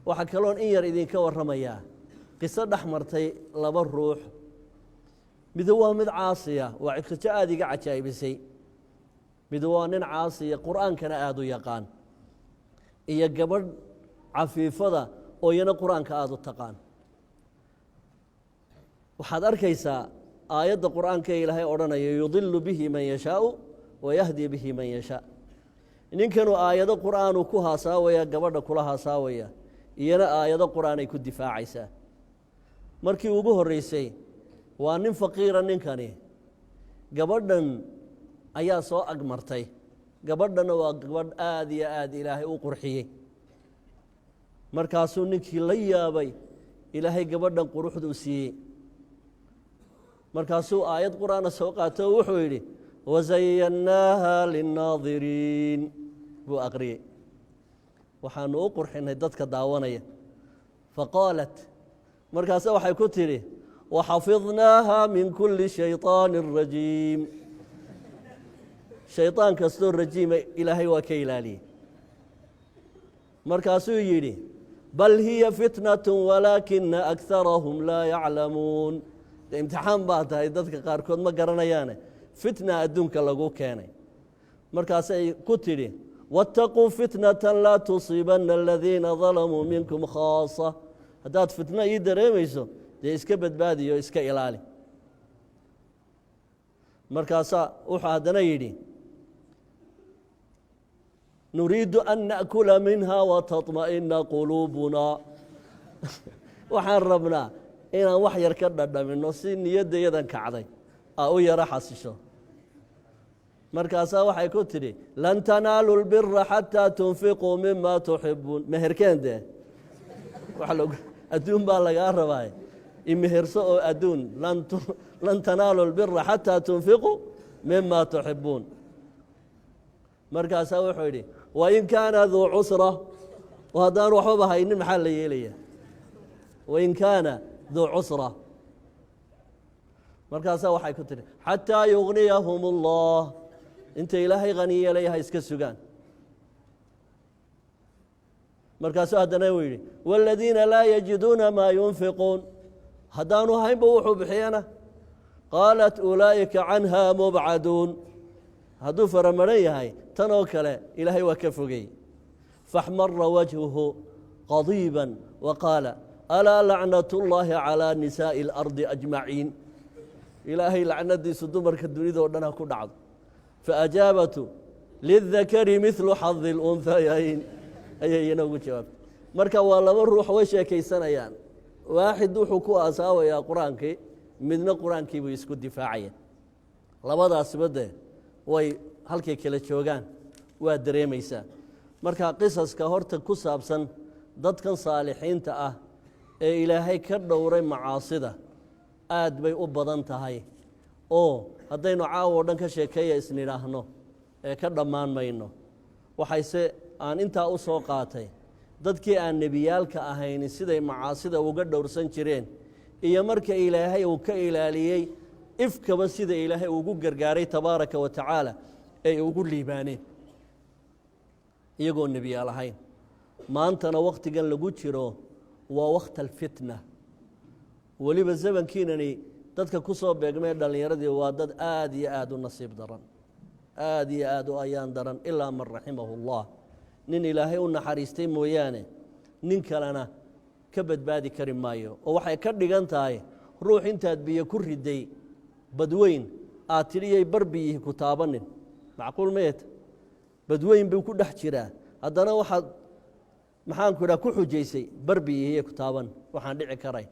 Waxaa kaloon in yar idinka warramayaa qiso dhex martay laba ruux. Mido waa mid caasiya, waa qiso aada iga cajaa'ibisay. Mid waa nin caasiya, Qur'aankana aada u yaqaan, iyo gabadh cafiifada oo iyana Qur-aanka aada u taqaan. Waxaad arkaysaa aayadda Qur'aanka ee Ilaahay odhanaya: "Yudilu bihi man yashaau wayahdi bihi man yashaa." Ninkanu aayado Qur'aanuu ku haasaawaya, gabadha kula haasaawaya, iyana aayado Qur'aanay ku difaacaysaa. Markii ugu horreysay waa nin faqiira ninkani. Gabadhan ayaa soo agmartay. Gabadhanna waa gabadh aada iyo aad Ilaahay u qurxiyey. Markaasuu ninkii la yaabay Ilaahay gabadhan quruxduu siiyey. Markaasuu aayad Qur'aana soo qaato oo wuxuu yidhi: "Wazayannaaha linnaadiriin" buu aqriyey. Waxaanu u qurxinay dadka daawanaya. Faqaalat, markaase waxay ku tidhi: "Waxafidnaaha min kuli shayطaani rajiim." Shayطaan kastoo rajiima Ilaahay waa ka ilaaliyey. Markaasuu yidhi: "Bal hiya fitnaة walaakina akarahum laa yaclamuun." De imtixaan baa tahay, dadka qaarkood ma garanayaane, fitna adduunka lagu keenay. Markaasay ku tidhi: "Waاtaquu fitnaة laa tusiibana aladiina dalamuu minkum khaasa." Haddaad fitno ii dareemayso, dee iska badbaadiyo, iska ilaali. Markaasaa wuxuu haddana yidhi: "Nuriidu an naأkula minha wataطma'ina quluubuna." Waxaan rabnaa inaan wax yar ka dhadhamino si niyaddayadan kacday aa u yaro xasisho. Markaasaa waxay ku tidhi: "Lan tanaalu lbira xataa tunfiquu mima tuxibuun." Meherkeen dee, adduun baa lagaa rabaa, imeherso oo adduun. "Lan tanaalu lbira xataa tunfiquu mima tuxibuun." Markaasaa wuxuu yidhi: "Wain kaana duu cusra." Oo haddaan waxbaba haynin, maxaa la yeelaya? "Wain kaana duu cusra." Markaasaa waxay ku tidhi: "Xataa yugniyahum اllah." Inta Ilaahay khani yeelaya ha iska sugaan. Markaasuu haddana uu yidhi: "Wاladiina laa yajiduuna maa yunfiquun." Haddaanu haynba wuxuu bixiyana? Qaalat: "Ulaa'ika canha mubcaduun." Hadduu faramaran yahay, tan oo kale Ilaahay waa ka fogey. Faxmara wajhuhu qadiiba wa qaala: "Alaa lacnat اllahi calى nisaaءi اlardi ajmaciin." Ilaahay lacnadiisu dumarka dunida o dhan ha ku dhacdo. Faajaabatu: "Lildakari midlu xadi اlunhayayn," ayay iyana ugu jawaabtay. Marka waa laba ruux, way sheekaysanayaan. Waaxid wuxuu ku asaawayaa Qur-aankii, midna Qur-aankii buu isku difaacaya. Labadaasiba dee way halkay kala joogaan waa dareemaysaa. Marka qisaska horta ku saabsan dadkan saalixiinta ah ee Ilaahay ka dhowray macaasida aad bay u badan tahay, oo haddaynu caawo o dhan ka sheekeeya isnidhaahno ee ka dhammaan mayno. Waxayse aan intaa u soo qaatay dadkii aan nebiyaalka ahayni siday macaasida uga dhowrsan jireen, iyo marka Ilaahay uu ka ilaaliyey, ifkaba sida Ilaahay ugu gargaaray tabaaraka wa tacaala ay ugu liibaaneen iyagoo nebiyaal ahayn. Maantana wakhtigan lagu jiro waa wakhta alfitna. Weliba zamankiinani dadka ku soo beegmee dhallinyaradii waa dad aad iyo aad u nasiib daran, aad iyo aad u ayaan daran, ilaa man raximahu اllah. Nin Ilaahay u naxariistay mooyaane, nin kalena ka badbaadi kari maayo. Oo waxay ka dhigan tahay ruux intaad biyo ku riday badweyn aad tidhiyay barbiyihi ku taabanin. Macquul meet? Badweyn buu ku dhex jiraa, haddana waxaad, maxaanku idhaha, ku xujaysay barbiyihiye ku taaban. Waxaan dhici karayn.